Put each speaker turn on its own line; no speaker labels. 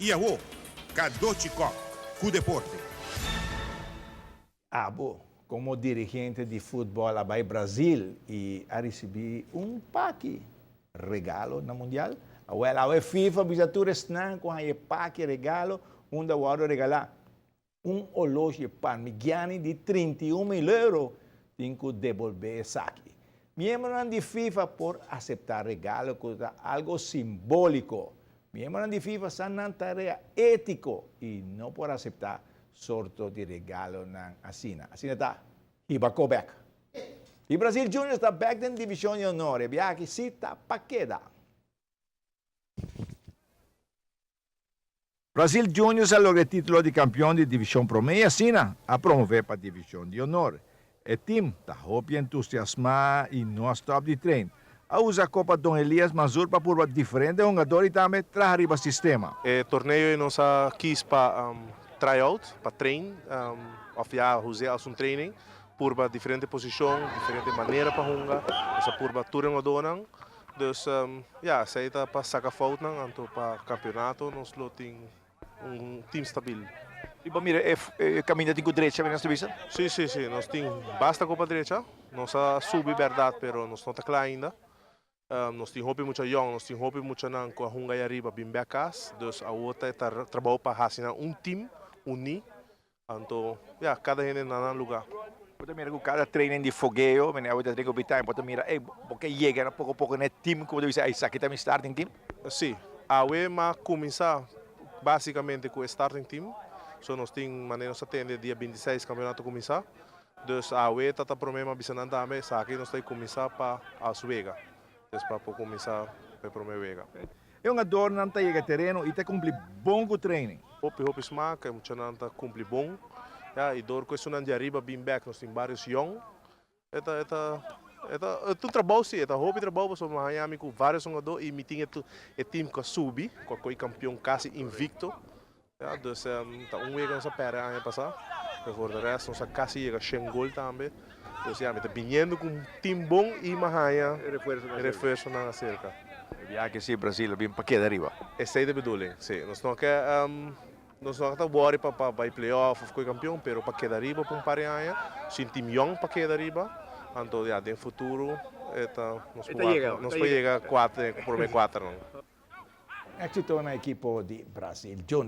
I awo, Cadochi Kock ku deporte.
Abo, komo dirigente di futbòl a bai Brazil i a risibí un paki regalo na Mundial? Awèl, awe FIFA bisa tur esnan ku haña e paki regalo unda wòrdu regalá un oloshi Parmigiani di 31 mil euro tin ku debolbé esaki. Miembronan di FIFA por aseptá regalo ku ta algu simbóliko. Miembronan di FIFA sa nan tarea étiko i no por aseptá sorto di regalonan asina. Asina ta hiba ko bèk. I Brasil Juniors ta bèk den Divishon di Honor. E biaha aki si ta pa keda. Brasil Juniors a logra e titulo di kampion di Divishon Promé i asina a promové pa Divishon di Honor. E tim ta hopi entusiasmá i no a stòp di train. A usa Kopa Don Elias Manzur pa purba diferente hungador i tambe traha riba sistema.
E torneo ei nos a kis pa try out, pa train, òf ya us'é als un training, purba diferente posishon, diferente manera pa hunga. Nos a purba tur e hungadónan. Dus ya, esei ta pa saka foutnan, anto pa kampionato nos lo tin un team stabil.
I bo mira e kaminda tin ku drecha, nos ta bisa?
Si, si, si, nos tin basta ku pa drecha. Nos a subi bèrdat, pero nos no ta kla ainda. Nos tin hopi mucha yòn, nos tin hopi muchanan ku a hunga ei ariba bin bèk kas. Dus awor ta e trabou pa hasi nan un team uní. Anto, ya, kada hende na nan lugá.
Bo ta mira ku kada training di fogeo, mene awe ta train ku Britania, bo ta mira, ey, bo ke yega na poko poko na e team ku bo ta bisa, ey, esaki ta mi starting team?
Si. Awe m'a kuminsá básikamente ku e starting team. So nos tin, manera nos a tende dia 26 kampionato kuminsá. Dus awe ta ta promé m'a bisa nan tambe, esaki nos ta kuminsá pa as wega. Dus pa por kuminsá pa e promé wega.
E hungadornan ta yega tereno y ta cumpli bon cu training.
Hopi hopi smaak, e muchanan ta cumpli bon. Ya, y door cu esunnan di ariba bin bek nos tin varios yong. E ta, e ta, e ta, e ta un trabou si, e ta hopi trabou pasobra mi a haña mi cu varios hungador y mi tin e e team cu a subi, cu a coy campeon casi invicto. Ya, dus ta un wega nos a perde aña pasa, pero for de rest nos a casi yega shen gol tambe. Dus ya, mi ta biniendo cu un team bon y mi a haña refuerzonan acerca.
E biaha si Brasil a bin pa keda ariba.
Esey ta bedoeling, si. Nos no ke, nos no ta worry pa pa bay playoff of koe campeon, pero pa keda ariba pa un par di aña, sin team yong pa keda ariba, anto ya den futuro e ta, nos por wak, nos por yega kuater, prome kuaternan.
Éxito na ekipo di Brasil Juniors.